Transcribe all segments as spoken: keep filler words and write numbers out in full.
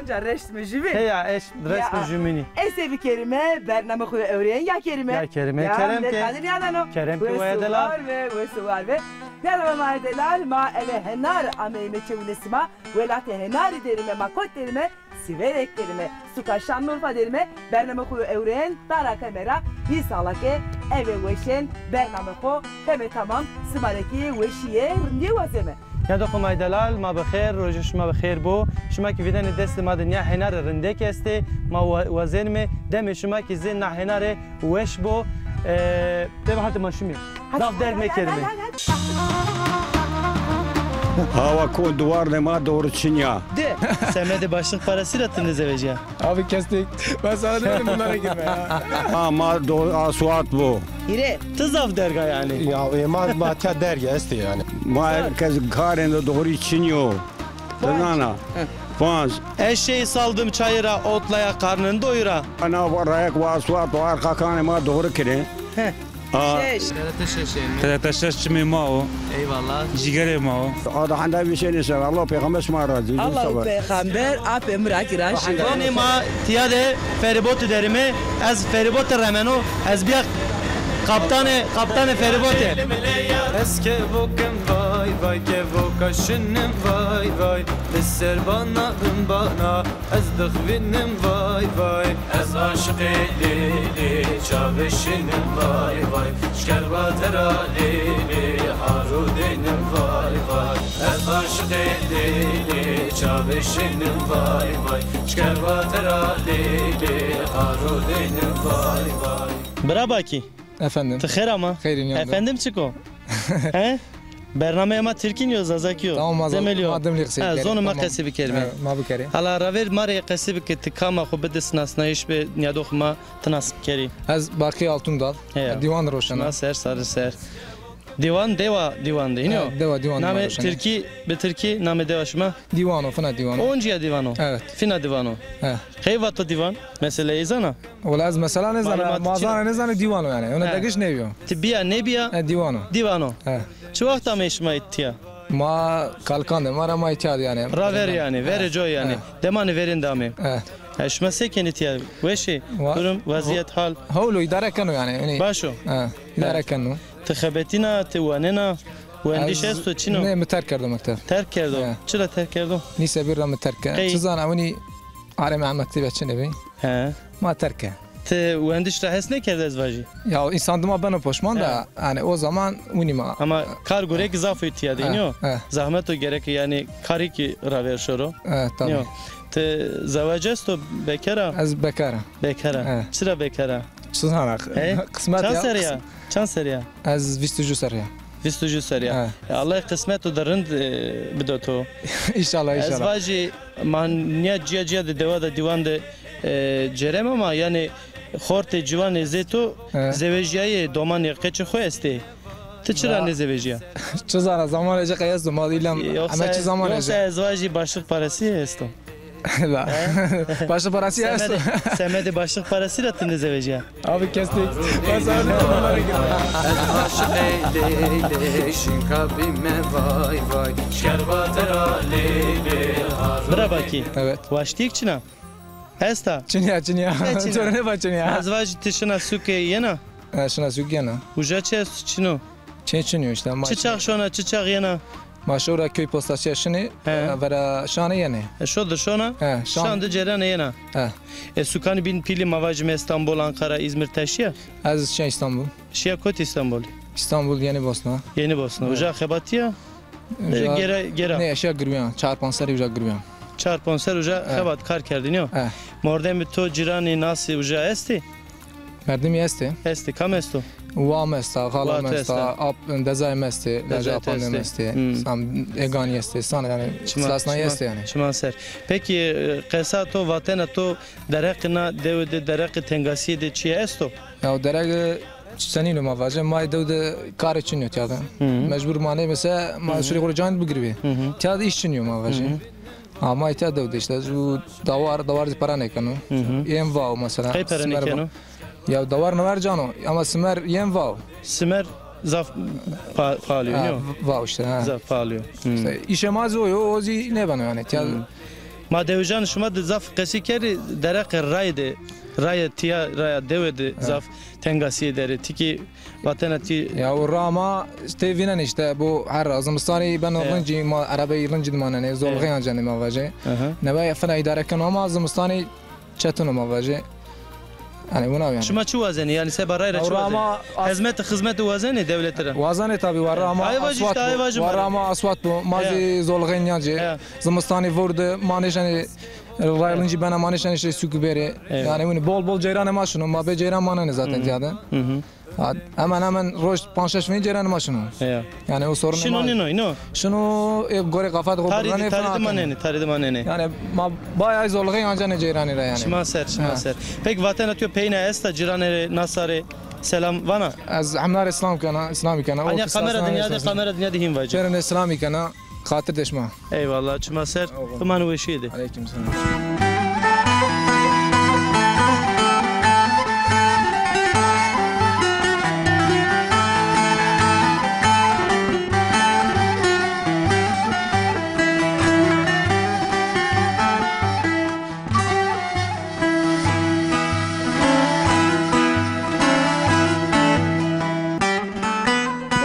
Ca resme jübin. Heya, eş resme jübinî. Ez ê bikerime, bername xo ewrên ya kerime. Ya kerime, kerem ke. Kerem ke waya delal. Ve, ve suwar ve. Bername ma delal, ma eve henar ameyme çewune sima. Welatê henarî derime, ma kot derime, Sîverek derime, suka Şanlıurfa derime, bername xo ewrên, dara kamera, hî sala ke eve weşên, bername xo keme tamam, sima rê kî weşîye, rindîye wazeme. Nîyadoxê ma yê delal, ma bi xêr, rojê şima bi xêr bo. Şima kî vînenê destê ma de nîya henarê rindek estê, ma wa-, wazenime, demê şima kî zê na henarê weş bo. E, deme hadi ma şimê. Zaf derg mekerime. Hawa ko duvarnê ma doğru çin ya. De, semedê başlık parası ra ti nêzewejîya? Abi kestik. Ben sana demedim bunlara girme ya. Ha, ma doğru asfalt bu. Hîrê. Ti zaf derg a yanî? Ya, e, ma, ma tiya derg estê yanî. Ma herkes karên de doğru çin yo. Ti zana. Fans. Ez şey saldım çayıra, otlaya karnın doyura. Ana rayek wa asfalt o arka kanê ma doğru kine. He. Aa. Şeş. T R T şeş yayınlı. T R T şeş çimê ma o. Eyvallah. Cigerê ma o. Ada henda bir şey neyse. Allah peygamber şima razı. Allah peygamber apê mi ra kî razî. Vanê ma tiya de feribotî derime, ez feribotî remeno, ez bîya kaptanê, kaptanê feribotî. Ez kevokim vay vay, kevoka şinim vay vay, li ser bana bin bana, ez dixwînim vay vay. Ez aşiqê Lêlê, çavê şinim vay vay, şkerba te ra Lêlê, haro dênim vay vay. Ez aşiqê Lêlê, çavê şinim vay vay, şkerba te ra Lêlê, haro dênim vay vay. Bira Bakî. Efendim. Ti xêr ama? Xêr in yandı. Efendim çik o? He? Bernameyê ma tirkîn yo, zazakî yo? Tamam, ma za-, zemel yo. Ma dimlî qisey bikerê. Ha, zonê ma qesey bikerîme. Evet, ma bikerê. Hala raver ma rê qesey bike, ti kam a, xo bide sinasnayîş, bi nîyadoxê ma ti nas bikerî. Ez Bakî Altundal. Heya. Dîwan roşena. Şima ser, sarî ser. Dîwan, dewa Dîwan de, hînî yo? Evet, dewa Dîwan de roşena. Namê tirkî, bi tirkî namê dewa şima? Dîwano, fina Dîwano. Oncîya Dîwano? Evet. Fina Dîwano. He. Qey vato Dîwan? Mesela ey zana? Wela ez mesela nêzana, ma zana nêzana Dîwano yanî. Ona degiş nêbîyo. Ti bîya nêbîya? He, Dîwano. Dîwano. He. Çi wext amey şima îtya? Ma kalkan de, ma ra ma îtya de yanî. Raver yanî, verê coy yanî. He. Demanê verên de amê. He. He, şima se kenê tiya? Weş ê? Durum, wezîyet, hal? Hewlo, îdare keno yanî. Baş o. He, îdare keno. Ti xebetîna, ti wanena? Wendiş esto, çin o? Nê, mi terk kerdo mekteb. Terk kerdo? He. Çira terk kerdo? Lîse bir ra mi terk ke. Qey? Çi zana, winî Arê Mehmetî ve çinê bî. He. Ma terk ke. Ti wendiş ra hes nêkerde ez vajî? Ya, însan dima beno poşman da, yanî o zaman winî ma. Ama kar gurek zaf o tiya de, nîyo? He. Zahmet o gerek, yanî karî kî raver şoro. He, tabî. Nîyo? Ti zewec esto, bekar a? Ez bekar a. Bekar a. He. Çira bekar a? Çi zana? He? Qismet ya. Çand serrî ya? Çand serrî ya? Ez vîst û ju serrî ya. Vîst û ju serrî ya. He. E, Allah qismet o de rind, e, bido to. Înşallah, înşallah. Ez vajî, ma nîya cîya cîya de dewa de dîwan de, e, cêreme ama yanî xortê ciwanê zê to zewejîyayê, domanê qeçê xo estê. Ti çira nêzewejîya? Çi zana, zaman ece qey esto, ma îlam eme çi zaman ece. Yoksa ez vajî başlık parası esto. La. He? Başlık parası ya esto. Semedê, semedê başlık parası ra ti nêzewejîya? Abi kestik. Ez aşiqê Leylê, şinka bîme vay vay. Şkerba te ra Leylê, Harun. Bira Bakî. Evet. Waştîyêk çin a? Esta? Çin ya, çin ya. Ne çin a? Çorine ba çin ya. Ez vajî ti şina sûkê yena? E, şina sûk yena. Uca çi esto, çin o? Çi çin yo îşte. Çi çax şona, çi çax yena? Ma şewra köy postasîya şinê, e, vera şanê yenê. E, şo de şona? He, şan. Şan de cêrenê yena. He. E, sukanî bîn pîlî, ma vajîme Îstanbul, Ankara, Îzmir ti şîya? Ez şîya Îstanbul. Şîya kotî Îstanbulî? Îstanbul, Yenîbosna. Yenîbosna. He. Uca xebatîya? Uca gera, gera. Nê, şîya girwîyan. Çar panc serrî uca girwîyan. Çar panc serrî uca xebat, kar kerdî, nîyo? He. Mordemê to, cîranî, nasî uca estê? Merdimî estê? Estê. Kam esto? Wa mi esta, xala mi esta, ap, dezayê mi estê, dezayê apandê mi estê. Hmm. Sam, eganî estê, sana yanî, sasnayî estê yanî. Çiman ser. Pekî, e, qesa to, vatena to, dereqê na dewe de, dereqê tengasîye de çîye esto? Ya, o derege senîno ma vaje, ma yê dew de karê çin yo tiya de. Hı hı. Mecbur ma nêmese, ma şurê xo rê can bigirîbê. Hı hı. Tiya de îş çin yo ma vaje. Hı hı. Ama îta dew de îşte, ju dawar, dawar zî pera nêkeno. Hı hı. Ên vao mesela. Qey pera nêkeno? Ya dawar niver cano, ama simer ên vao. Simer zaf pa-, pahalı yo, nîyo? Vao îşte, ha. Zaf pahalı yo. Hı. Îşê ma zî o yo, o zî nêbeno yanî. Tiya Ma dewijan şima de zaf qesî kerî, dereqê rayê de, rayê tiya, raya dewe de zaf tengasîye der ê. Tikî vatena ti. Ya, o ra ma tê vînen îşte, bo her ra zimistanî beno rincî, ma erebeyî rincî de manenê, zolxê ancenê ma vajê. Aha. Nebe fina îdare keno ama zimistanî çetin o ma vajê. Yanî wina yanî. Şima çi wazenê? Yanî seba ray ra çi wazenê? Hizmet, xizmet wazenê dewlete ra? Wazenê tabî, warra ama aswat bo. Warra ama aswat bo. Ma zî zolxê nîyancê. Zimistanî vur de ma nêşenê, ray rincî bena ma nêşenê şey sûkî bêrê. Yanî winî bol bol ceyranê ma şino. Ma bê ceyran manenê zaten tiya de. Ha, hemen hemen roj panc şeş vîn ceyranê ma şino. Yanî o sorunê ma. Şino nîno, îno. Şino, e, gorê qafat xo. Tarî de, tarî de manenê, tarî de manenê. Yanî ma bay ay zolxê ancenê ceyranî ra yanî. Çima ser, çima ser. Peki vatena to peyna esta, cîranê rê, nasa rê selam vana? Ez hemna rê selam kena, selamî kena. Anya kamera dinya de, kamera dinya de hîn vacî. Cêrê selamî kena. Xatir de şima. Eyvallah, çima ser. Biman weşîye de. Aleyküm selam.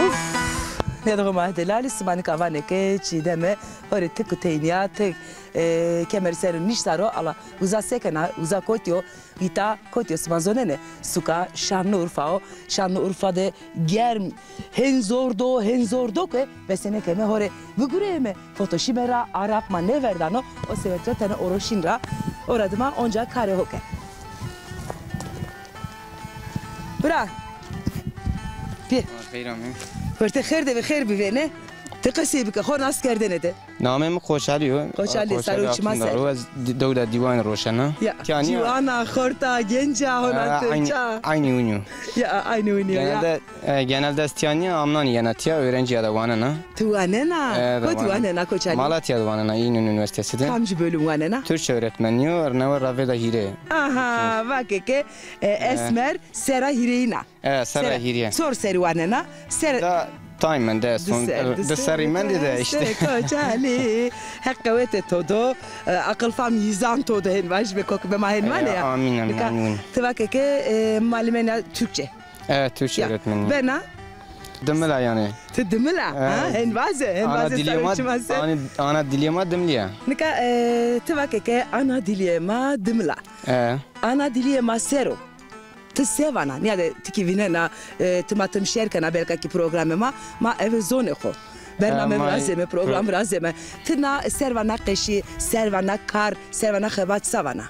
Uf! Nêdixo ma delalî, sima nika vanê ke Çîdeme, horê tik û teynîya, ti, e, kemerî ser o nîşta ro, ala uza se kena, uza kotî yo, îta kotî yo, sima zonenê, suka Şanlıurfa o, Şanlıurfa de germ, hên zor do, hên zor do ke, besenê ke me horê bigureyême, foto şîme ra, araq ma nêverdano, o sebep ra tenê oro şîn ra, ora dima onca karê ho ke. Bira. Pê. Xeyr amê. Wertê xêr de ve, xêr bivêne. Ti qesey bike, xo nas kerdene de. Namê mi Koçalî yo. Koçalî, sar û çima ser. Ez di-, dewda dîwan roşena. Ya, tîya nîya. Ciwana, xorta, genca, hona ti, ça? Aynî winî yo. Ya, aynî winî yo, ya. Genelde, e, genelde ez tîya nîya, amnanî yena tîya, öğrencîya de wanena. Ti wanena? E, kotî wanena, Koçalî? Malatya de wanena, İnönü Üniversitesi de. Kamcî bölüm wanena? Türkçe öğretmenliği, newe ravêrda hîrê. Aha, vake ke, e, esmer sera hîrêyîn a. E, sera hîrê. Çor serî wanena? Ser... Da tay mende, son, di serrî mendî de îşte. Koçalî, Heq qewetê to do, e, aqil fam yîzan to do hên vajîme, kokime ma hên vanê ya. Amîn, amîn, amîn. Ti vake ke, e, malimena Türkçe. Evet, Türkçe öğretmenî. Bena? Dimila yanî. Ti dimila, ha? Hên vaze, hên vaze sar û çima ser. Ana dilê ma dimilî ya. Nika, e, ti vake ke ana dilê ma dimila. E. Ana dilê ma ser o. Ti se vana? Nîyade ti kî vînena, e, timatim şêr kena belka kî programê ma, ma eve zonê xo. Bername virazême, program virazême. Ti na serva na qeşî, serva na kar, serva na xebat sa vana?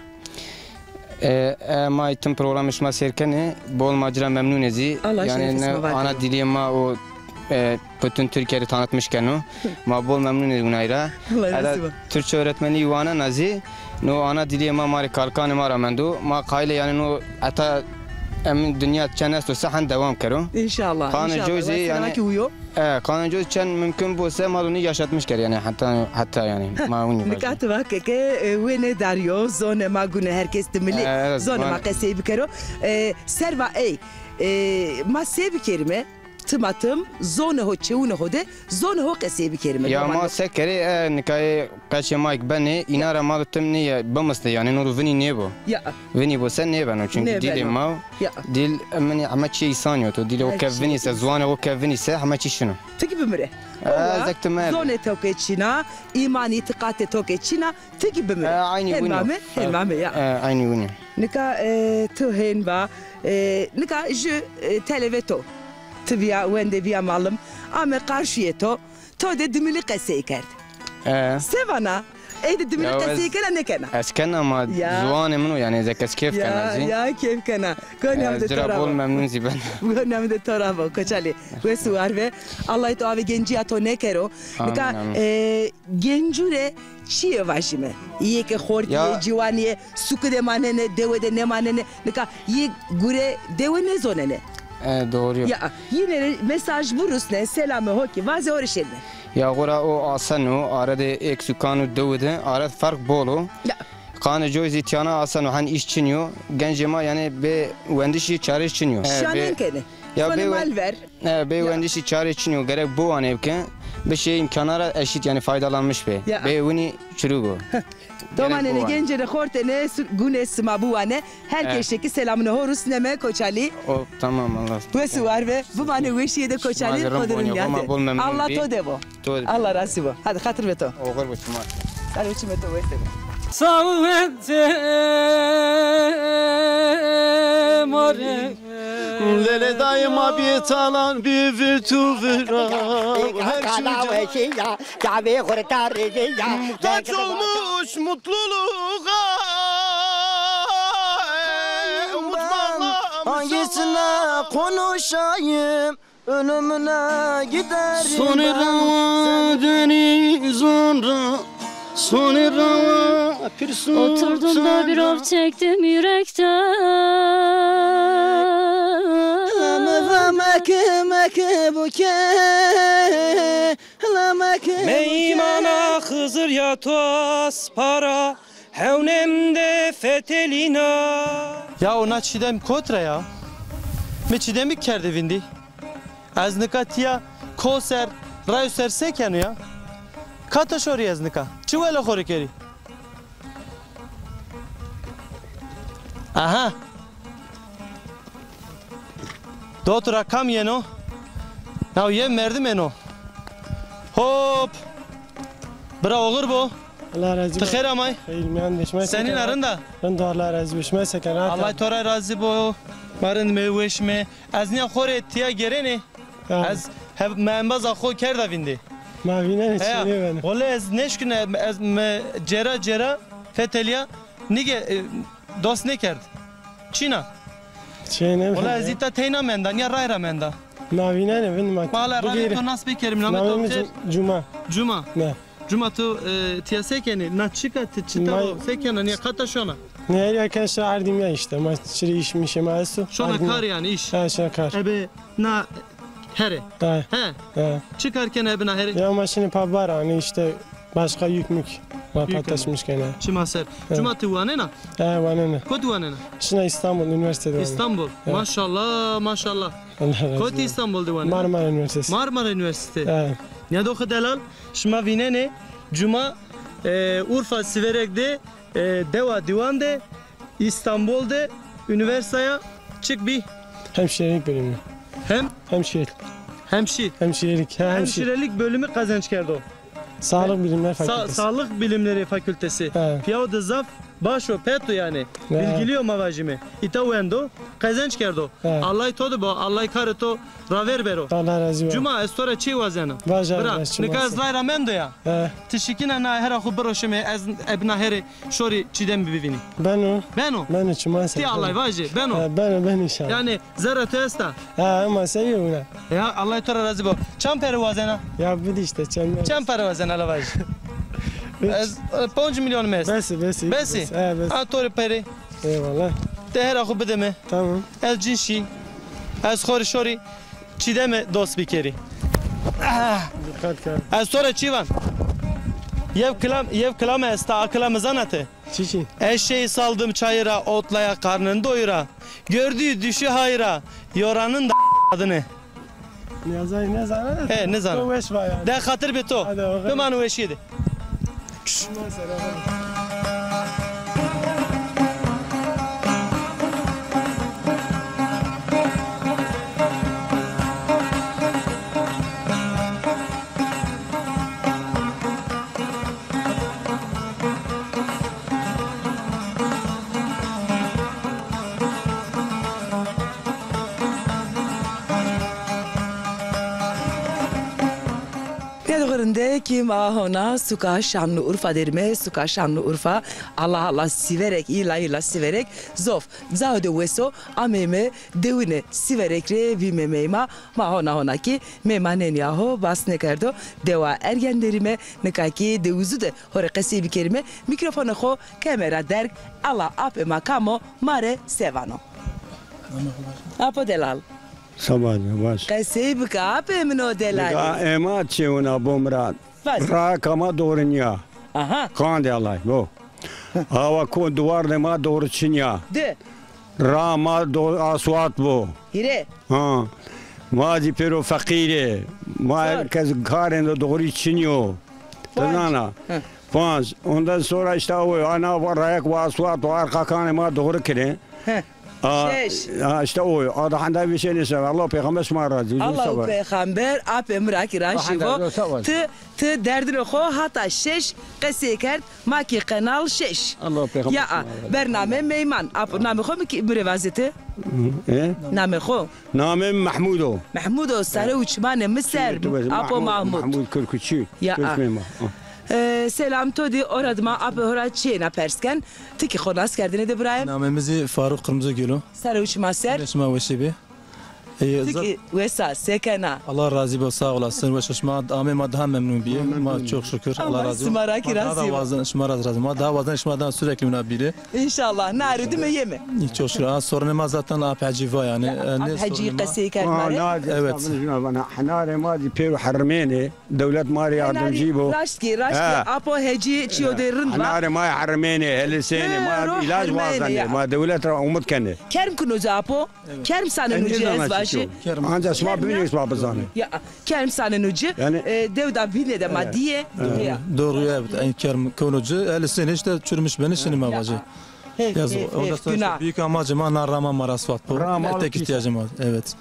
E, e, ma tim programê şima sêr kenê, bol ma ci ra memnûn ê zî. Allah şerefê sima var. Yanî ana dilê ma o, e, bütün Türkiye de tanıtmış keno. Ma bol memnûn ê winay ra. Allah razı olsun. Türkçe öğretmenliği wanena zî, no ana dilê ma, ma rê kalikanê ma ra mendo. Ma qayîl ê yanî no heta em dinya çend esto se hend dewam kero. İnşallah, inşallah. Qanê coy zî yanî, e, qanê coy çend mümkün bo se ma do nî yaşatmış ker yanî heta, heta yanî ma winî vajî. Nika ti vake ke, e, wênê darî yo, zonê ma gune herkes dimilî, e, zonê ma qesey bikero. E, serva ey, e, ma se bikerîme? Timatim zonê ho, çewunê ho de zonê ho qesey bikerîme. Ya ma se kerê, e, nika ê qeçê ma kî benê, îna ra ma do tim nêya bimisnê, yanî no ro vinî nêbo. Ya. Vinî bo se nêbeno, çunkî dilê ma o. Ya. Dil, e, minî heme çî îsanî yo to. Dilê ho ke vinî se, ziwanê ho ke vinî se, heme çî şino. Ti kî bimire. E, ez ek ti merdî. Zonê to ke çin a, îman îtîqatê to ke çin a, ti kî bimire. E, aynî winî yo. Hên vame, hên vame ya. E, aynî winî yo. Nika, e, ti hên va, e, nika ju, e, televê to. Ti bîya wende, bîya malim, ame qarşîyê to, to de dimilî qesey kerd. E. Se vana? Ey de dimilî qesey kena, nêkena? Ez kena ama ziwanê min o yanî, zek ez kêf kena zî. Ya, kêf kena. Gonîya mi de to ra bo. Bol memnûn zî ben. Gonîya mi de to ra bo, Koçalî. Wes û war ve. Allah to avê gencîya to nêkero. Amîn, amîn. Nika, e, Gencû rê çîyê vajîme? Yê ke xortî yê, ciwanî yê, suki de manenê, dewe de nêmanenê. Nika yê gure dewe nêzonenê. E, doğru yo. Ya, yîne rê mesaj birusne, selamê ho kî vaze, ho rê şêrîne. Ya xora o aseno, arede êk sukan û dewe de, arede ferq bol o. Ya. Qanê coy zî tîyana aseno, hen îş çin yo. Gencê ma yanî bê wendişî çarê çin yo. E, şanen kenê. Ya sonê mal ver. E, bê wendişî çarê çin yo, gerek biwanê bike, bişê îmkana ra eşît, yanî faydalanmış bê. Ya. Bê winî çirûk o. Domanêne, gencêne, xortêne, su-, gunê sima biwane. Her keşekî selamine ho rusneme Koçalî. O, tamam, Allah. Wes û war be. Bimane weşîye de Koçalî, xo de rind nîyade. Allah to de bo. Allah razî bo. Hadi xatir be to. Oxir bo şima. Sare çime to wes de. Sağ ol, mare. Lele dayê ma bî talan, bî vir tu vira. Her şu ca- Cavê xurtarê vê ya. Taç olmuş mutluluğa. Umut bağlamışsın. Hangisine konuşayım? Ölümüne giderim. Sonê rawa deniz onra. Sonê rawa pir sultan. Oturdum da bir of çektim yürekten. Lame ve meke meke buke. Meymana Xizir ya to aspara, hewnem de fetelîna. Ya o na Çîdem kot ra ya? Mi Çîdemî kerde vîndî. Ez nika tîya ko ser, rayo ser se keno ya? Kata şorî ez nika? Çi wele xo rê kerî? Aha. Dotora kam yeno? Naw ye merdim eno. Hop! Bira oxir bo. Allah razî bo. Ti xêr amay? Xeyr miyan be, şima se kena? Senîn a, rind a? Rind o, Allah razî bo. Şima se kena? Allah to ra razî bo. Ma rind me, weş me. Ez nîya xo rê tîya gêrenê. Ez hev-, me embaza xo kerda vîndî. Ma vînenê, çî nêbeno. Wele ez nêşkîne, ez mi cêra cêra fetelîya nîge, e, dost nêkerd. Çîna. Çê nêbeno. Wele ez îta teyna menda, nîya ray ra menda. Ma vînenê, vindî ma. Ma hala radyo to nas bikerîm, namê to mi Cuma. Cuma. Ne. Cuma, to, e, tîya se kenê? Na çika ti çita ro se kena, nîya kata şona? Ne, ya ke şa erdîm ya îşte. Ma çirê îş mişê ma esto. Şona kar yanî, îş? Ha, şona kar. Ebe na here. Ha. He. Ha. Çi kar kena ebe na here? Ya ma şinê pa bar, hanî îşte başka yük mük. Ma pa taşımış kena. Çima ser. Cuma, ti wanena? Ha, wanena. Kotî wanena? Şina İstanbul, üniversitede wanena. İstanbul. Ha. Maşallah, maşallah. Allah razı olsun. Kotî İstanbul de wanena? Marmara Üniversitesi. Marmara Üniversitesi. Ha. Nîyadoxê delal, şima vînenê Cuma, e, Urfa Siverek de, e, dewa Diwan de, İstanbul de, üniversitaya çik bî? Hemşirelik bölümü. Hem? Hemşirelik. Hemşi. Hemşirelik. Ha, hemşi. Hemşirelik bölümü qezenc kerdo. Sağlık Bilimler Fakültesi. Sağlık Bilimleri Fakültesi. Ha. Pîyaw de zaf baş o, pet o yanî. Ha. Bilgili yo ma vajîme. Îta wendo, qezenc kerdo. Ha. Allay to de bo, Allay karê to raver bero. Allah razî bo. Cuma, ez to ra çî wazena. Vaja, bira, nika ez ray ra mendo ya. He. Ti şikîna na hera xo biroşime, ez eb na herê şorî Çîdemî bivînî. Beno. Beno. Beno, çima se. Ti Allay vajê, beno. He, beno, beno înşallah. Yanî zerra to esta? He, ama seviyor buna. Ya, Allay to ra razî bo. Çand pere wazena? Ya bidi îşte, çand. Çand pere wazena, la vaj. Ez, e, ponc milyon mi est. Bes, bes, bes. Bes. He, bes. A to rê pere. Eyvallah. Ti hera xo bide mi. Tamam. Ez cin şî. Ez xo rê şorî Çîdemî dost bikerî. Ah! Dikkat kar. Ez to ra çî van? Yew kilam, yew kilam esta, a kilamî zana ti? Çiçî? Eşeği saldım çayıra, otlaya karnın doyura. Gördüğü düşü hayra, yoranın da adını. Nêzanî, nêzana. He, nêzana. To weş va yanî. De xatir be to. Hadi bakalım. Bimanî weşîye de. Nêdo xirinde kî ma hona suka Şanlıurfa derîme, suka Şanlıurfa. Allah Allah, Sîverek, îla îla Sîverek. Zof, cao de wes o, ameyme dewine Sîverek rê vîmemeyma. Ma hona hona kî mêmanenîya ho basne kerdo. Dewa Ergen derîme, nika kî dewizu de ho rê qesey bikerîme. Mîkrofone xo keme ra derg, ala apê ma kam o, ma rê se vano? Apo delal. Seba de baş. Qesey bike apê min o delalî. Nika ema çêwina bo mi ra. Vaj. Raka ma doğru nîya. Aha. Qandê Allay bo. Awa ko duwarnê ma doğru çin ya. De. Ra ma do-, aswat bo. Hîrê. Ha. Ma zî pêro feqîr ê. Ma her kes karêndo doğru çin yo. Ti zana. Hı. Panc. Ondan sonra işte o, ana rayak ve aswat ve arkakanê ma doğru kire. Heh. Aa, şeş. Ha, işte o. Ada handa bir şey neyse. Allah peygamber şima razı olsun. Allahu peygamber, apê mi ra ki razî bo. Ti, ti derdinê xo hata şeş qesey kerd. Ma ki Qenal şeş. Allah peygamber. Ya, şima razı olsun. Bername meyman. Apo, namê xo mi ki mi rê vazê ti? E? Namê xo? Namê mi Mehmud o. Mehmud o, sare û çimanê mi ser. Apo Mahmud. Mahmud Kürküçü. Ya. Kürküçü. E, selam to dî, ora dima apê ho ra çiyê na pers ken. Ti kî xo nas kerdêne de birayê. Namê mi zî Faruk Kırmızıgül o. Sare û çima ser. Şima weşî bê. E, ti kî wes a, se kena? Allah razî bo, sağ olasın. Weş, şima amê ma daha memnun bîye. Ma çok şükür. Allah razı olsun. Sima ra kî razî bo. Şima ra razî. Ma daha wazen şima daha sürekli wina bîrê. İnşallah. Narê dime yeme. Çok şükür. Ha, sorunê ma zaten Ap Hecî va yani. Ya, e, Ap Hecî qesey kerd ma rê. Evet. Hinarê ma zî pêro herimênê. Dewlet ma rê yardımcı bo. Raşt ki, raşt ki. Apo Hecî çiyo de rind va. Hinarê ma herimênê, helisênê, ma ilac wazenê, ma dewlet ra umut kenê. Kerm kuno ci apo? Kerm saneno ci ez vajî. Anca şima bibînê, şima bizanê. Ya, kerm saneno ci, e, dewda bîne de ma dîye. Doğru, evet. En kerm kuno ci, helisênê işte çürümüş benê, şinê ma vajê. Yazık. Onda sonra işte büyük amacım ha, na rama ma ra swat bo. Tek ihtiyacım var. Evet.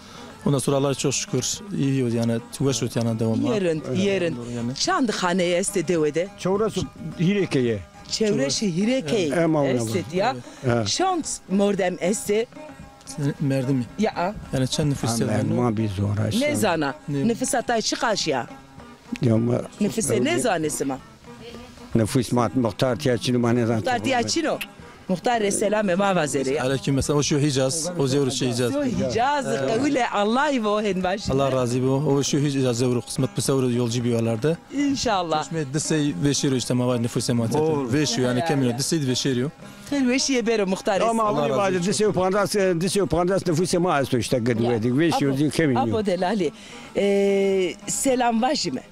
Ondan sonra Allah'a çok şükür iyi yani, weş ot yani devam. Yê rind, yê rind. Çand xaneyê estê dewe de? Çewres û hîrê keye. Çewres û hîrê key estê ya. Çand mordem estê? Merdimî. Ya. Yani çend nüfus? Merdiman bî zor. Nêzana. Nüfusa tay çiqaş ya? Ya ma... Nüfusê nêzanê sima? Nüfus ma, muxtar tiya çin o, ma nêzan. Muxtar tiya çin o. Muxtar rê selamê ma vazerê ya. Aleyküm selam. O şu Hicaz, o zewr şu Hicaz. Şu Hicaz, qewile Allahî vo hên vajî. Allah razî bo. O şu Hicaz zewr qismet bi zewr yolcu bî oralarda. İnşallah. Çeşmê di sey vêşêro işte ma vaj nüfusê ma tete. Vêşîyo yani, kemî yo, di sey di vêşêrî yo. Xêr weşîye bêro muxtarê. Ama Allah razı olsun. Di sey û pancas, di sey û pancas nüfusê ma esto işte, gidwedî. Vêşîyo zî kemî yo. Apo delalî. E, selam vajîme.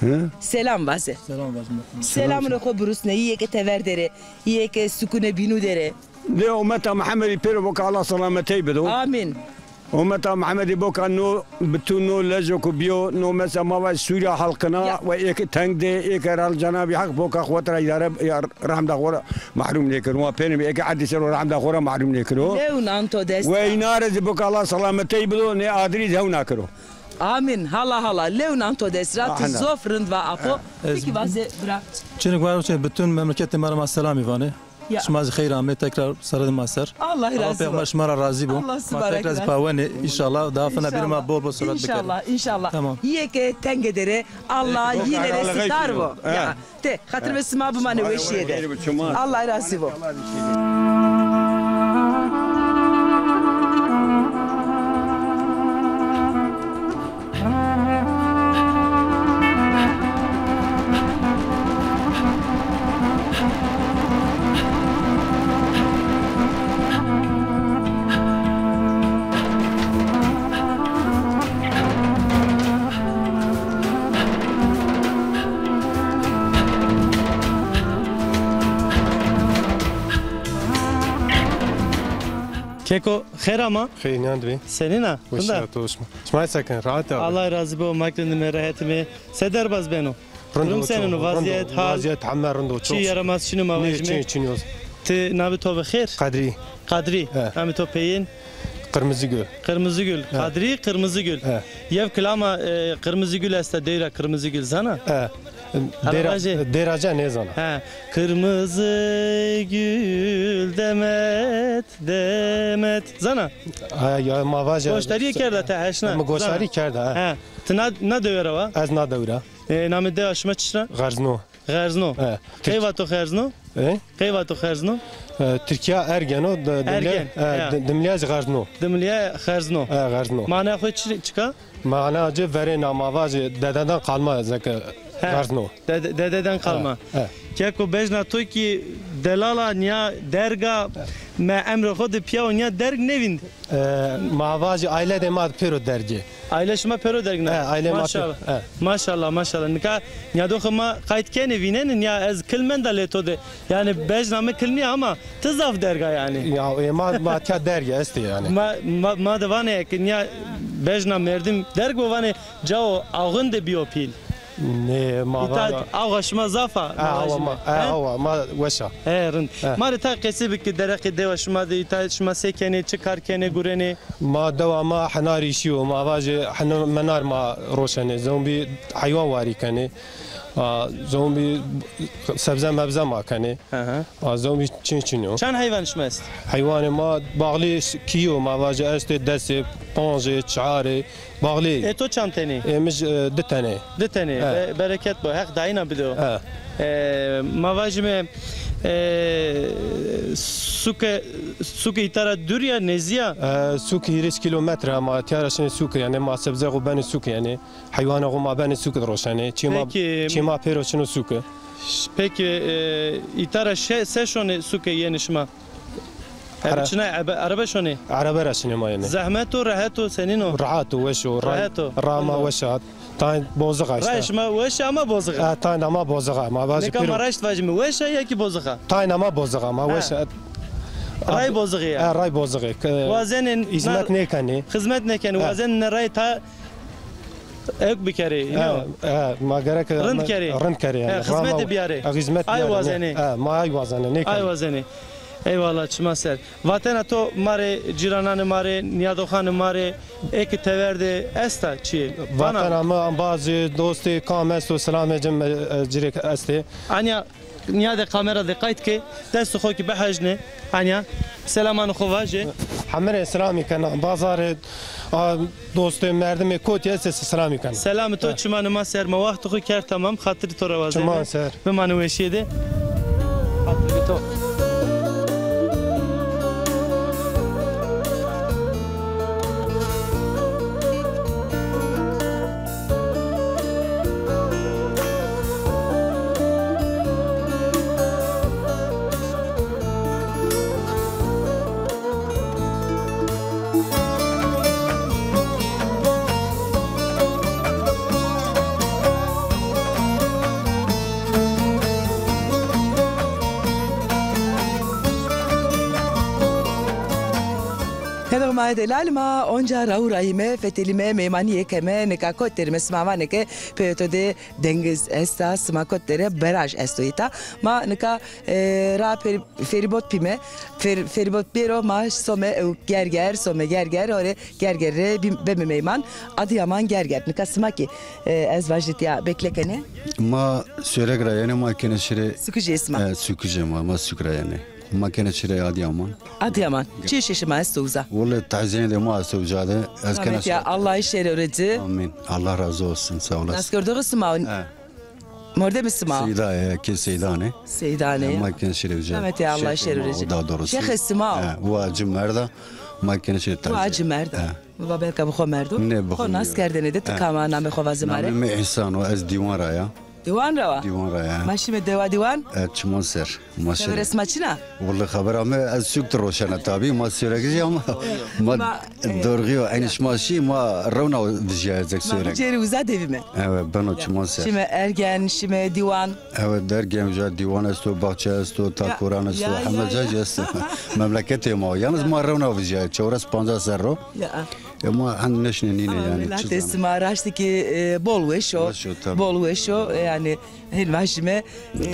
Hı? Selam vaze. Selam vaze. Selamê xo birusne, yê ke tever der ê, yê ke sukune bînû der ê. Lê ummeta Muhammedî pêro bo ke Allah selametey bido. Amîn. Ummeta Muhammedî bo ke no, bütün no lejo ku bîyo, no mesela ma vaj Sûrîya halkina ve ê ke teng de, ê ke ral Cenabî Haq bo ke xo tira îdare, ya, rehmda xo ra mahrum nêkiro. Ma pênê bî, ê ke erdî ser o rehmda xo ra mahrum nêkiro. Lew nan to dest. Ve îna rê zî bo ke Allah selametey bido, nê adirî zî hewn nakiro. Amîn. Hala hala. Lew nan to dest ra, ti zof rind va apo. Ti kî vaze bira. Çinik var, bütün memleketê ma ra ma selamî vanê. Ya. Şima zî xeyr amê, tekrar sere de ma ser. Allah razı bo. Peyxamber şima ra razî bo. Allah sibarek. Ma tekrar zî pawenê, înşallah daha fina bîrê ma bol bol sohbet bikerê. Înşallah, înşallah. Tamam. Yê ke tenge der ê, Allah yîne rê sitar bo. Ya. Te, xatir be sima bimanê weşîye de. Allah razî bo. Keko, xêr ama? Xêr, nîyan dibî. Senîn a? Weş a, to şima. Şima se ken, rahat a? Allah razî bo, ma ki rind îme, rehet îme. Se derbaz beno? Rind o. Durum senîn o, vazîyet, hal? Vazîyet heme rind o, çok şükür. Çi yaramaz çin o, ma vajîme. Çin, çin o. Ti navê to bi xêr? Kadrî. Kadrî. He. Namê to peyên? Qirmizîgül. Qirmizîgül. He. Kadrî Qirmizîgül. He. Yew kilama, e, Qirmizîgül esta, dewra Qirmizîgül zana? He. Dêra, dêra ca nêzana. He. Kırmızı gül demet, demet. Zana? Ha, ya ma vaja. Goşdarîye kerda te, heşna. Mi goşdarî kerda, ha. He. Ti na, na dewe ra wa? Ez na dewe ra. E, namê dewa şima çiş a? Xerzno. Xerzno. He. Qey vato Xerzno? E? Qey vato Xerzno? E, Tirkîya Ergen o, di-, Ergen, dimlîya, e, ya. Di-, dimlîya zî Xerzno. Dimlîya Xerzno. E, Xerzno. Manaya xo çi, çik a? Mana ci verê na ma vajê dededen kalma zeke Xerzno. Dede, dededen kalma. He, he. Keko bejna to kî delal a, nîya derg a, me emrê xo de pîya û nîya derg nêvînd. E, ma vajî aîle de ma pêro derg ê. Aîle şima pêro derg na? E, aîle ma pêro. Maşallah. E. Maşallah, maşallah. Nika nîyadoxê ma qayt kenê vînenê, nîya ez kil menda lê to de. Yanî bejna mi kil nîya ama ti zaf derg a yanî. Ya, e, ma, ma tîya derg estê yanî. Ma, ma, ma de vanê ke nîya bejna merdim derg bo, vanê cao axunde bîyo pîl. Nê, ma va... Îta awa şima zaf a, e, ma awa vajîme, ma, e, he? Awa ma weş a. He, rind. He. Ma rê tay qesey bike, dereqê dewa şima de, îta şima se kenê, çi kar kenê, gurenê? Ma dewa ma hinar îşî yo, ma vajê hinar, minar ma roşenê, zombî heywan warî kenê. A, zombî sebze mebze ma kenê. Hı hı. A, zombî çin çin o. Çend heywan şima est? Heywanê ma baxlî kî yo, ma vajê estê desê, pancê, çarê, baxlî. Ê to çend tenê? Ê mi, e, di tenê. Di tenê. He. Be-, bereket bo, Heq dayîna bido. He. E, ma vajîme, e, suke, suke îta ra dûr ya, nêzdî ya? E, suk hîris kîlometre, ma tîya ra şinê suk, yanî ma sebze xo benê suk yanî. Heywanê xo ma benê sûk de roşenê. Çê ma, peki, çê ma pêro çino sûke. Peki, e, îta ra şe-, se şonê sûke yenê şima? Ara- Ebe çinay, ebe, arebe şonê? Arebe ra şinê ma yenê. Zehmet o, rehet o, senîn o? Rehet o, weş o. Rehet o. Ra ma weş a. Tayên bozixa îşte. Ray şima weş a ama bozixa. E, tayên ama bozixa. Ma vajî. Nika pêro ma raşt vajîme, weş a ya kî bozixa? Tayên ama bozixa, ma weş a. Ray bozixî ya. E, ray bozixî. Wazenê hizmet nêkenê. Xizmet nêkenê. Wazenê ray ta ewk bikerê, îno? E, e, ma gerek rind kerê. Rind kerê yanî. E, xizmetê biyarê. E, xizmet biyarê. Ay wazenê. E, ma ay wazenê, nêkenê. Ay wazenê. Eyvallah, çima ser. Vatena to ma rê, cîrananê ma rê, nîyadoxanê ma rê, ê ke tever de esta çiyê? Vatena mi, embazê, dostê, kam esto, selamê ci, e, ci rê estê. Anya Nîyade kamera de qayt ke, destê xo kî bihejne. Anya, selamanê xo vaje. Heme rê selamî kena, bazarê, a, dostê, merdimê kotî estê se selamî kena. Selamê to çimanê ma ser, ma waxtê xo kerd tamam, xatirê to ra wazeme. Çiman ser. Bimane weşîye de. Xatirê to. Hello ma delal, ma onca raw rayîme, fetelîme, meymanîye keme, nika kot derîme, sima vanê ke pê to de dengiz esta, sima kot derê, beraj esto îta. Ma nika, e, ra fer-, feribot pîme, fer-, feribot bêro, ma some ew Gerger, some Gerger, hore Gerger rê bîm-, beme meyman, Adıyaman Gerger. Nika sima kî, e, ez vajî tîya bekle kenê. Ma Sêwreg ra yenê, ma kenê şirê. Sukijê sima? E, Sukijê ma, ma Suk ra yenê. Ma kenê şirê Adıyaman. Adıyaman. Çi şê şima esto uza? Wele tezîyenê de ma esto uza de. Ez kena. Rahmetî ya, Allah şerê rê ci. Amin. Allah razı olsun, sağ olasın. Nas kerdoxî sima? He. Mordemê sima? Seyda, e, ke Seydanê. Seydanê. E, ma kenê şirê uza. Rahmetî ya, Allah şerê rê ci. Daha doğrusu. Şêxê sima? He, wa ci merda, ma kenê şirê tezîye. Wa ci merda. He. Biba belka bi xo merdo. Nê, bi xo. Xo nas kerdêne de, ti kam a, namê xo vaze ma rê? Namê mi Îhsan o, ez Dîwan ra ya. Dîwan ra wa? Dîwan ra ya. Ma şîme dewa Dîwan? E, çiman ser. Ma şîme. Xeberê sima çin a? Wele xebera mi, ez sûk de roşena tabî, ma Sêwregij ama ma, e, dorxî yo, eynî şima şî, ma rewna vijîyayê zek Sêwreg. Ma bicêrî uza de bîme. Evet, beno, çiman ser. Şîme Ergen, şîme Dîwan. Evet, Ergen uca, Dîwan esto, Baxçe esto, Takoran esto, heme cayî esto. Memleketê ma o. Yalnız ma rewna vijîyayê, çewres pancas serr o. Ya. E, ma hend nêşinê nînê yanî. Ama welatê sima raştî kî, e, bol weş o. Weş o, tabii. Bol weş o, e, yanî hên vajîme, e,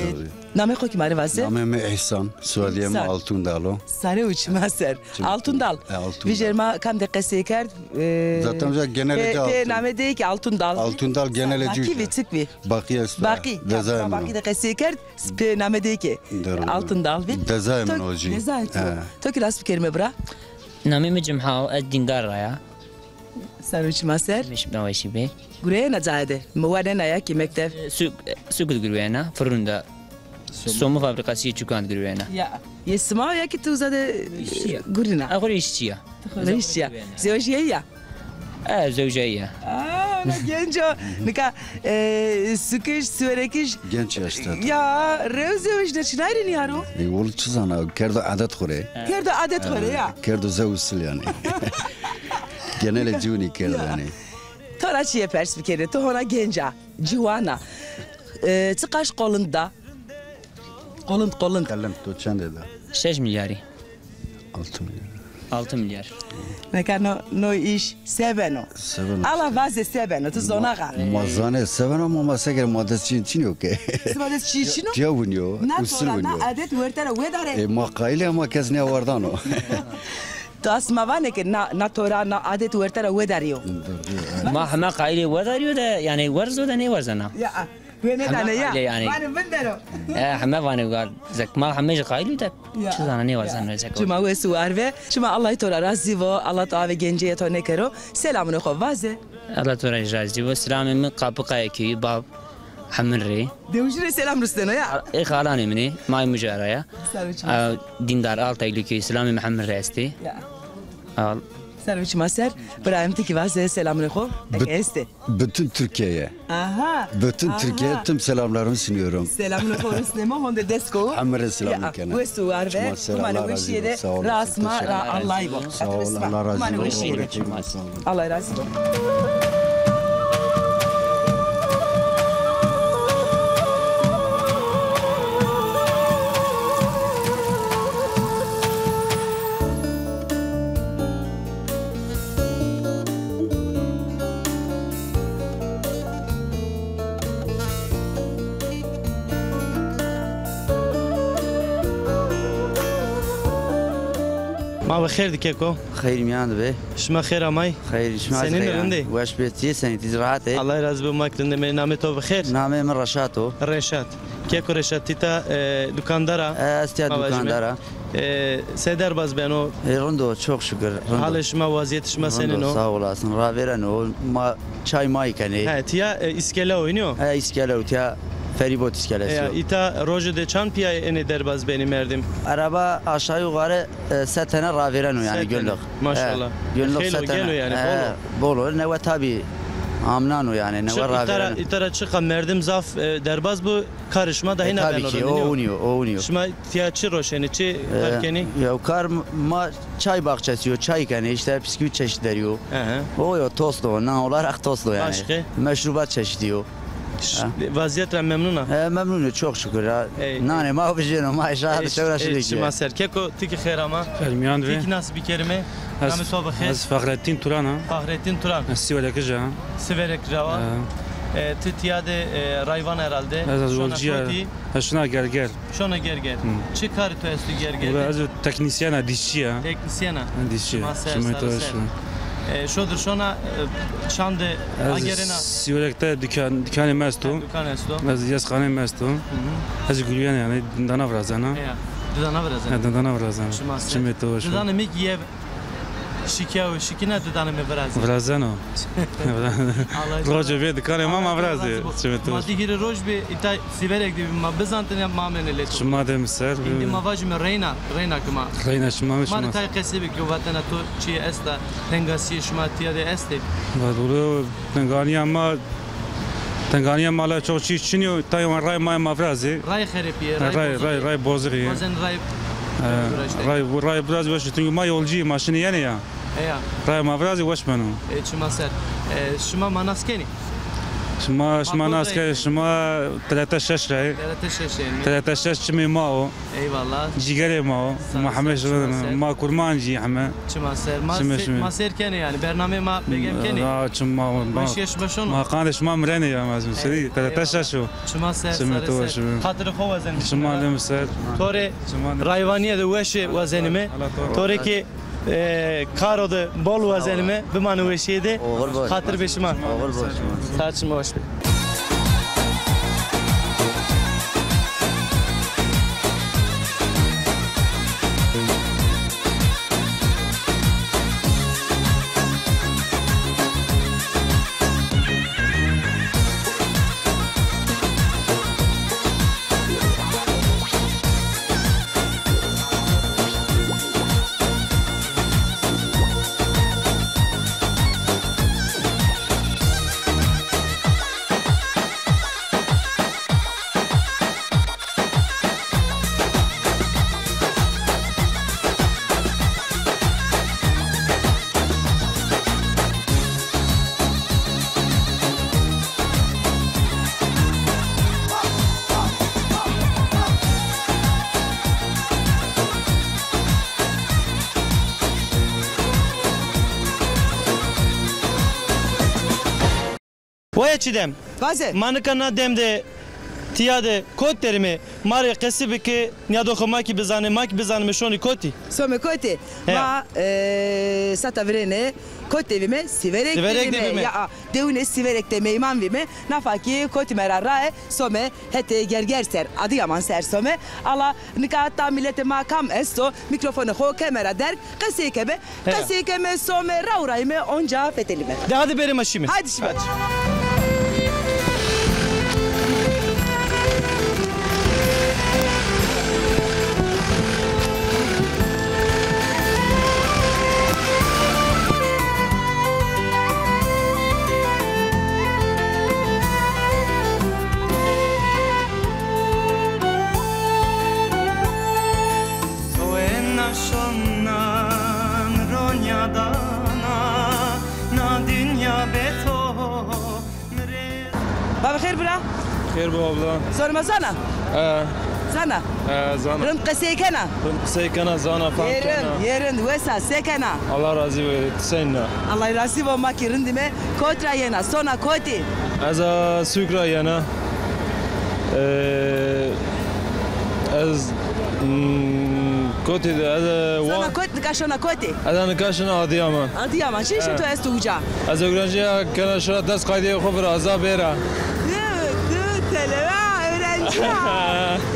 namê xo kî ma rê vaze? Namê mi Îhsan, soyadê mi Altundal o. Sare û çima ser. Altundal. E, Altundal. Vijêr ma kam de qesey kerd, e, zaten genelê pê, pê namê de kî Altundal. Altundal genelê. Bakî vî, çik vî? Bakî esto. Bakî. Dezayê min o. Bakî de qesey kerd, pê namê de kî Altundal vî. Dezayê min o jî. Dezayê to. To kî rast bikerîme bira. Namê mi Cimha o, ez Dîngar ra ya. Sar û çima ser. Weş, weşî bê. Gureyena cayê de? Mi wanena ya kî mekteb? Sûk, sûk de gureyena, furun de. Somu fabrîkasî çukan de gureyena. Ya. Yê sima ya kî ti uza de gurîna? Ez xo rê îşçî ya. Ti xo rê îşçî ya. Zewjîyayî ya? E, zewjîyayî ya. Aa, ne genc o. Nika, e, Sukij, Sêwregij. Genç yaşta. Ya, rew zewj de çinay rê nîyaro? E, wele çi zana, kerdo adet xo rê. Kerdo adet xo rê ya. Kerdo zewj sil yanî. Genelê ciwanî kerdo yanî. To ra çîyê pers bikerî, to hona genc a, ciwan a. E, çiqaş qolind da? Qolind, qolind. Qelind, to çend ê da? Şeş milyarî. Altı milyar. Altı milyar. Neka no, no îş se beno? Se beno. Ala vaze se beno, tu zona ga. Ma zanê se beno ama ma se kere ma dest çîn çîn yo ke. Sima dest çîn çîn o? Tiya winyo, usul winyo. Na tora, na adet werte ra wedare. E, ma qayîl ê ama kes nêawardano. Tu asma vanê ke na, na tora, na adet werte ra wedarîyo. Ma heme qayîl ê wedarîyo de, yanî werzo de nêwerzena. Ya. Wê nêdane ya. Heme qayîl ê yanî. Vanê vindero. E, heme vanê gar. Zek ma heme jî qayîl û de. Ya. Çi zana nêwerzeno zek. Çima wes û war be. Çima Allah to ra razî bo. Allah to avê gencê to nêkero. Selamê xo vaze. Allah to ra razî bo. Selamê mi Kapıkaya köyü, bab. Hemin rê. Dewijî rê selam rusteno ya. Ê xalanê min ê, may mucara ya. Ser û çima. A, Dîndar Altaylı köyü, selamê mi hemin rê estê. Ya. Al. Ser û çima ser. Birayê mi ti kî vaze selamê xo. Eke estê. Bütün Türkiye'ye. Aha. Bütün Türkiye'ye tüm selamlarımı sunuyorum. Selamını korusnema honde desko. Hemin rê selam kena. Wes û war be. Çima ser, Allah razî bo. Sağ olasın. Teşekkür ederim. Rasma ra Allah bo. Sağ olun, Allah razî bo. Sağ olun. Allah razî bo. Ma bi xêr di keko. Xeyr miyan di be. Şima xêr amay. Xeyr, şima xeyr. Senîn rind ê? Weş be, ti senî, ti rahat ê? Allah razî bo, ma kî rind îme. Namê to bi xêr? Namê mi Reşat o. Reşat. Keko Reşat, ti ta, e, dukandar a? E, ez tiya dukandar a. E, se derbaz beno? E, rind o, çok şükür, rind o. Halê şima, wazîyetê şima senîn o? Rind o, sağ olasın. Ravêreno, ma çay may kenê. He, tiya, e, îskele o, nîyo? He, îskele o, tiya feribot îskelesi o. Îta roje de çand pîyayê enê derbaz benî merdim? Araba aşağı yukarı, e, se tene ravêreno yanî günlük. Se tene. Maşallah. He, günlük se tene. Xeyl o, gelo yanî, bol o. He, bol o. Newe tabî amnan o yanî, newe ravêreno. Îta ra, îta ra çiqa merdim zaf, e, derbaz bo, karê şima da hîna beno rind, nîyo? E, tabii ki, o winî yo, o winî yo. Şima tiya çi roşenê, çi kar kenê? E, ya kar m-, ma çay bahçesi yo, çay kenê, işte bisküvit çeşitleri yo. Hı hı. O yo, tost o, nan olarak tost o yanî. Başka? Meşrubat çeşidi yo. Vaziyet ra memnun a? E, memnun o, çok şükür ya. Nanê ma vijêno, ma şa de çewra şidê. Çima ser. Keko, ti kî xêr ama. Xêr miyan de. Ti kî nas bikerîme? Namê to bi xêr? Ez Fahrettin Turan a. Fahrettin Turan. Ez Siverek ra. Siverek ra wa. E, ti tiya de, e, rayvan herhalde. Ez, ez yolcu ya. Ez şina Gerger. Şona Gerger. Hı. Çi karê to esto Gerger de? Ula ez teknisyen a, dişçi ya. Teknisyen a. Ha, dişçi. Şima ser, sağ ol. E, şodir şona, e, çande agerena? Siverek de dükkan, dükkanê mi esto. Ha, dükkan esto. Ez yesxanê mi esto. Hı hı. Ez gulyen yanî, dana virazena. Ya, dana virazena. Ya, dana virazena. Şima ser. Çimê to weş. Dana mi kî yev Şikya û şikîna tu danê mi virazî. Virazeno. Rojo bê dikanê ma, ma virazî. Çimê to. Ma di hîrê roj bî îta Sîverek de bî, ma bizantine ma amêne lê to. Şima de mi ser. Îndî ma vajîme reyna, reyna ki ma. Reyna şima mi şima. Ma rê tay qesê bikî, vatena to çîyê esta, tengasîyê şima tiya de estê? Va dolo, tenganîya ma Tenganîya ma la çok çî çin yo, tay wan ray ma ma virazê. Ray xerepî yê, ray bozî yê. Ray, ray bozî yê. Bazen ray, e, ray, ray biraz weş, çünkü ma yolcuyê, ma şinê yenê ya. Eya. Ray ma virazê weş beno. E, çima ser. E, şima ma nas kenî? Şima, şima nas kenî, şima T R T şeş ra yê. T R T şeş yê. T R T şeş çimê ma o. Eyvallah. Cîgerê ma o. Ma heme şima, ma kurmancî heme. Çima ser. Ma sêr kenê yanî. Bernameyê ma begem kenê. Ra çima ma. Weşîye şima şono. Ma qandê şima mirenê ya, ma serî. T R T şeş o. Çima ser. Çimê to weş. Xatirê xo wazenîme. Çima de mi ser. To rê rayvanîye de weşî wazenîme. To rê ki E, karo de bol wazenîme, bimane weşîye de. Oxir bo. Xatir be şima. Oxir bo şima. Saet şima weş be. Waya Çîdem. Vaze. Ma nika na dem de tiya de kot derîme? Ma rê qesî bike, nîyadoxê ma kî bizanê, ma kî bizanîme şonî kotî. Some kotî. He. Ma, e, sata virêne kot de vîme, Sîverek de vîme. Sîverek de vîme. Ya, a, dewine Sîverek de meyman vîme. Nafa kî kotîme ra rae, some hetê Gerger ser, Adıyaman ser some. Ala nika ta miletê ma kam esto, mîkrofonê xo keme ra derg, qesey keme, qesey keme, some, raw rayîme, onca fetelîme. De hadi berê ma şîme. Hadi şîme. To ena şonan ronya dana, na dinya be to mi rê. Baba xêr bira. Xêr bo abla. Zonê ma zana? E. Zana? E, zana. Rind qesey kena? Rind qesey kena, zana, fam kena. Yê rind, yê rind, wes a, se kena? Allah razî bo, ti senîn a? Allah razî bo, ma kî rind îme. Kot ra yena, sona kotî? Ez a sûk ra yena. E, ez, hmm, kotî de, ez a, Sona kot, nika şona kotî? Ez a nika şina Adıyaman. Adıyaman. Çi îşê to esto uca? Ez ewrencî ya, kena şira dest qaydeyê xo viraza bêra. Tı, tı, televa, öğrenci ya.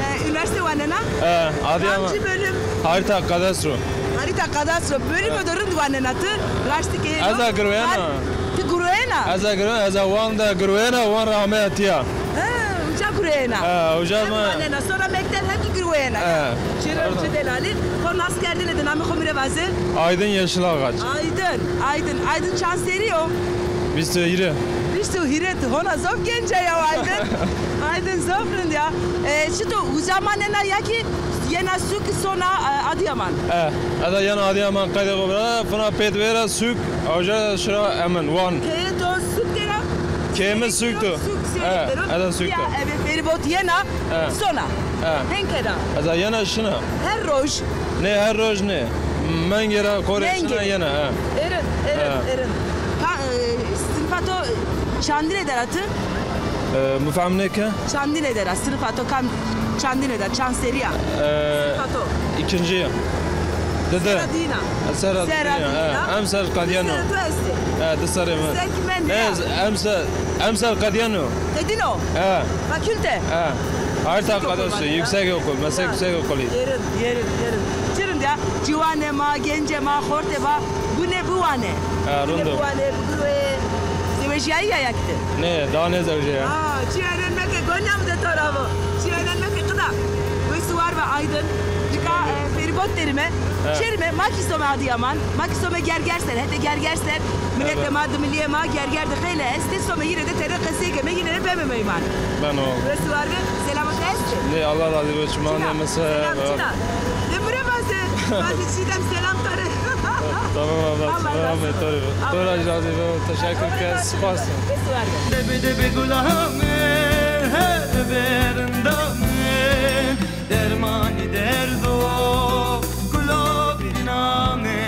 E, üniversite wanena? E, Adıyaman. Kamcî bölüm? Harita kadastro. Harita kadastro. Bölümü de rind wanena tı. Raştî ke. Ez a girwena. Ti girwena? Ez a girwena, ez a Wan de girwena, Wan ra ameya tiya. Ha, uca girwena. Ha, uca ma. Wanena, sonra mekteb hem ki girwena. Ha. Çiro, çi delalî. Xo nas kerdêne de namê xo mi rê vaze. Aydın Yeşilağaç. Aydın, Aydın, Aydın çand serrî yo? Vîst û hîrê. Vîst û hîrê, ti hona zof genc a ya Aydın. Aydın zof rind ya. E, çito uca manena ya ki yena sûk sona, e, Adıyaman? E, ez a yena Adıyaman, qaydê xo viraza, fina pêt vera sûk, uca şira emin, Wan. Keyê to sûk dera? Keyê mi sûk tu. Sûk, e, ez a sûk tu. Ya, eve feribot yena, e, sona. E. Hên keda? Ez a yena şina. Her roj? Nê, her roj nê. Mengê ra korê şina yena, e. Erin, erin, erin. Ka, e, sinifa to çandine dera ti? E, mi fehm nêke? Çandine dera, sinifa to kam çandine der, çand serrî ya? E, sinifa to. İkinci. Didi. Serra dîna. Serra dîna. Serra dîna, e. Emser qedîyeno. Di serrê to estê? E, di serrê mi. Ser kî mendî ya? Ez emser, emser qedîyeno. Qedîno? E. Fakülte? E. Harita kadastro, yüksek okul, meslek yüksek okulu. Yerin, yerin, yerin. Çi rind ya, ciwanê ma, gencê ma, xortê ma, bune biwane. Ha, rind o. Bune biwane, bigirê, zewejîyayî ya ya ki ti? Nê, daha nêzewjîya. Aa, çi enen meke, gonya mi de to ra vo. Çi enen meke, qida. Wes û war be Aydın. Nika, e, feribot derîme. He. Şerîme, ma kî some Adıyaman, ma kî some Gerger ser, hetê Gerger ser. Miletê ma, dimilîyê ma, Gerger de xeylê estê, some yîne de tede qesey keme, yîne de beme meyman. Beno. Wes û war be, selamet estê. Nê, Allah razî bo, çiman de mesela. Selam çina. De mi rê vaze. Vaze Çiğdem, selam to rê. Tamam abla, Allah razî bo. To ra razî bo. Teşekkür ke, spas. Wes û war be. Debe debe gula mi, he, verenda mi. Dermanî derdo gulo birna mi.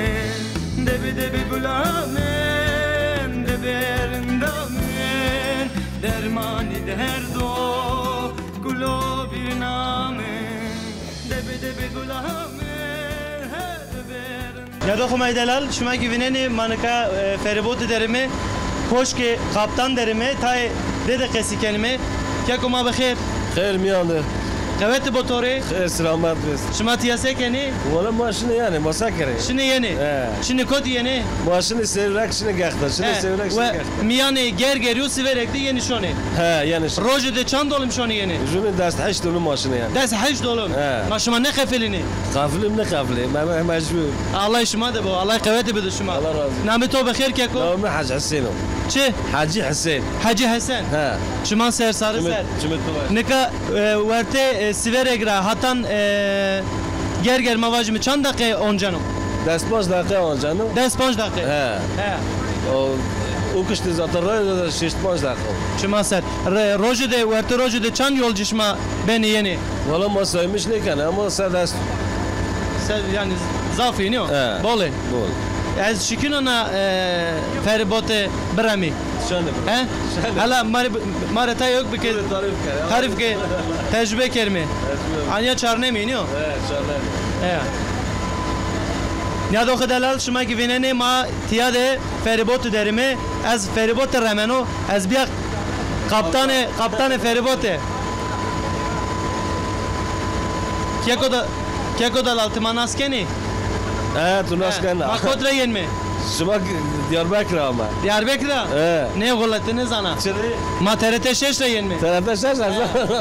Debe debe gula mi, debe rinda mi. Dermanî derdo gulo birna mi. Debe debe gula mi, debe rinda. Nîyadoxê ma yê delal, şima kî vînenê, ma nika, e, feribotî derîme, koşkê kaptan derîme, tayê de de qesî kenîme. Keko ma bi xêr. Xêr mîyan de. Qewetî bo to rê. Xêr selamet bes. Şima tîya se kenê? Wele ma şinê yenê, ma se kerê? Şinê yenê? He. Şinê kotî yenê? Ma şinê Sêvrek, şinê Gexte. Şinê Sêvrek, şinê Gexte. Mîyanê Gergerî û Sîverek de yenê şonê? He, yenê şonê. Rojê de çand dolim şonê yenê? Rojê des heşt dolim ma şinê yenê. Des heşt dolim? He. Ma şima nêqefilînê? Qefilîm nêqefilê, me, me, mecbur. Allah şima de bo, Allah qewetî bido şima. Allah razî. Namê to bi xêr keko? Namê mi Hecî Husên o. Çi? Hecî Husên. Hecî Hesen. He. Çiman ser, sarî ser. Çimê to ver. Nika, e, wertê, e, Sîverek ra hatan, e, Gerger ma vajîme çand deqe onceno? Des panc deqe onceno. Des panc deqe? He. He. O, o kiştî zaten rayê de şeşt panc deqe o. Çiman ser. Re-, rojê de, wertê rojê de çand yolcî şima benê yenê? Valla ma saymış nêkenê ama se dest. Se, yanî zaf ê, nîyo? He. Bol ê? Bol. Ez şikîno na, e, ferîbotî biremî. Şenê. He? Şenê. Hela ma rê, ma rê tay ewk bike. Tarîf ke. Tarîf ke. Tecrube kerîme. Tecrube. Anya çarnemî, nîyo? He, çarnemî. He. Nîyadoxê delal, şima kî vînenê ma tîya de ferîbotî derîme. Ez ferîbotî remeno. Ez bîya kaptanê, kaptanê ferîbotî. Keko da, keko delal, ti ma nas kenî? E, tu nas kena. Ma kot ra yenme? Şima Diyarbekir ra ama. Diyarbekir ra? E. Nê xulete nêzana. Çirê? Ma T R T şeş ra yenme. T R T şeş ra?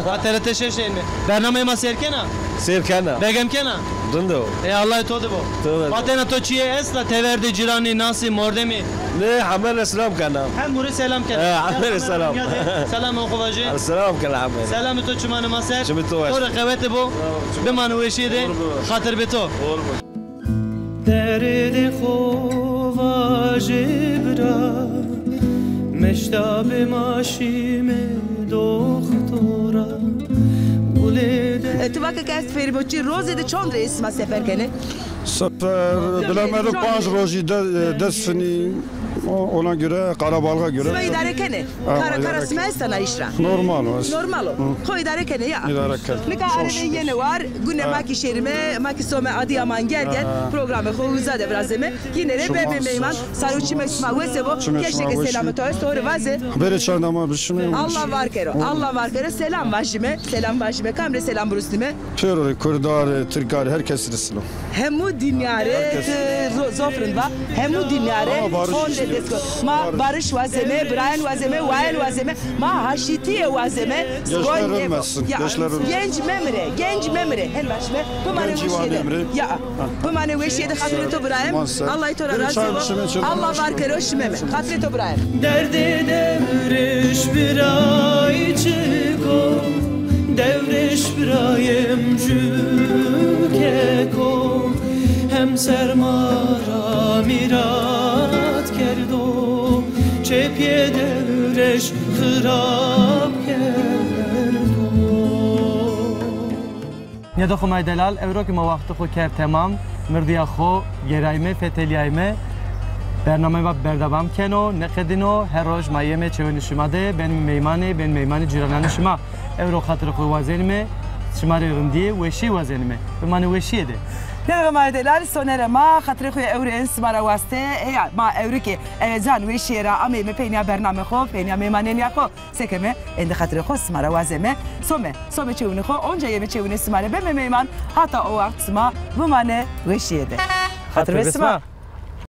Ma T R T şeş ra yenme. Bernameyê ma sêr kena? Sêr kena. Begem kena? Rind o. E, Allah to de bo. To de. Vatena to çîyê esta, teverdê, cîranî, nasî, mordemî? Nê, heme rê selam kena. Hem murê selam kena. E, heme rê selam. Selam xo vajî. Selam kena heme. Selamê to çimanê ma ser. Çimê to ser. To rê qewete bo. Bimane weşîye de. Xatir be to. Derdê xo vajê bira, meşta be ma şîme doxtora. Gulê de... E, tu vake ke ez ferîbotçî, rozê de çond rey sima sefer kenê? Sefer, bilemedim, panc rojî de, e, des finî, o-, ona göre, karabalığa göre. Sima îdare kenê? Ha, kara, kara sima esta na îş ra? Normal o. Normal o. Xo îdare kenê ya. Îdare kenê. Nika arê de yenê war, gune ma kî şêrîme, ma kî some Adıyaman Gerger, programê xo uza de virazeme. Yine rê bebe meyman, sar û çimê sima wese bo, keşê ke selamê to esto, ho rê vaze. Berê çanda ma bişime. Allah var kero, Allah var kero, selam vajîme, selam vajîme, kam rê selam birusnîme? Pêro rê, kurda rê, tirka rê, her kesî rê selam. Hemû dinya rê, ti ro-, zof rind va, hemû dinya rê honde dest ko. Ma barış wazeme, birayen wazeme, wayen wazeme, ma haşîtîye wazeme. Gençler ölmesin, gençler ölmesin. Genc memire, genc memire. Hen vajîme, bimane weşîye de. Ya, bimane weşîye de, xatirê to birayem. Allah to ra razî bo. Allah var kero, şimeme. Xatirê to birayem. Derdê dewrêş birayçik o, dewrêş birayem jû keko, hemser ma ra mîrat kerdo, çê pîyê dewrêş xirab kerdo. Nîyadoxê ma yê delal, ewro kî ma waxtê xo kerd temam, mirdîya xo gerayme, fetelîyayme. Bernameyê ma berdewam keno, nêqedîno, her roj ma yeme çêwenê şima de, benîme meymanê, benîme meymanê cîrananê şima. Ewro xatirê xo wazenîme, şima rê rindîye, weşîye wazenîme. Bimane weşîye de. Nêyadoxê ma yê delal, sonerê ma, xatirê xo yê ewro en sima ra waste, heya, ma ewro kî eyecan weşîye ra ameyme peynîya bernamê xo, peynîya meymanênîya xo. Sekeme, êndî xatirê xo sima ra wazeme. Some, some çêwunê xo, onca yeme çêwunê sima rê, beme meyman, hata o waxt sima bimane weşîye de. Xatir be sima.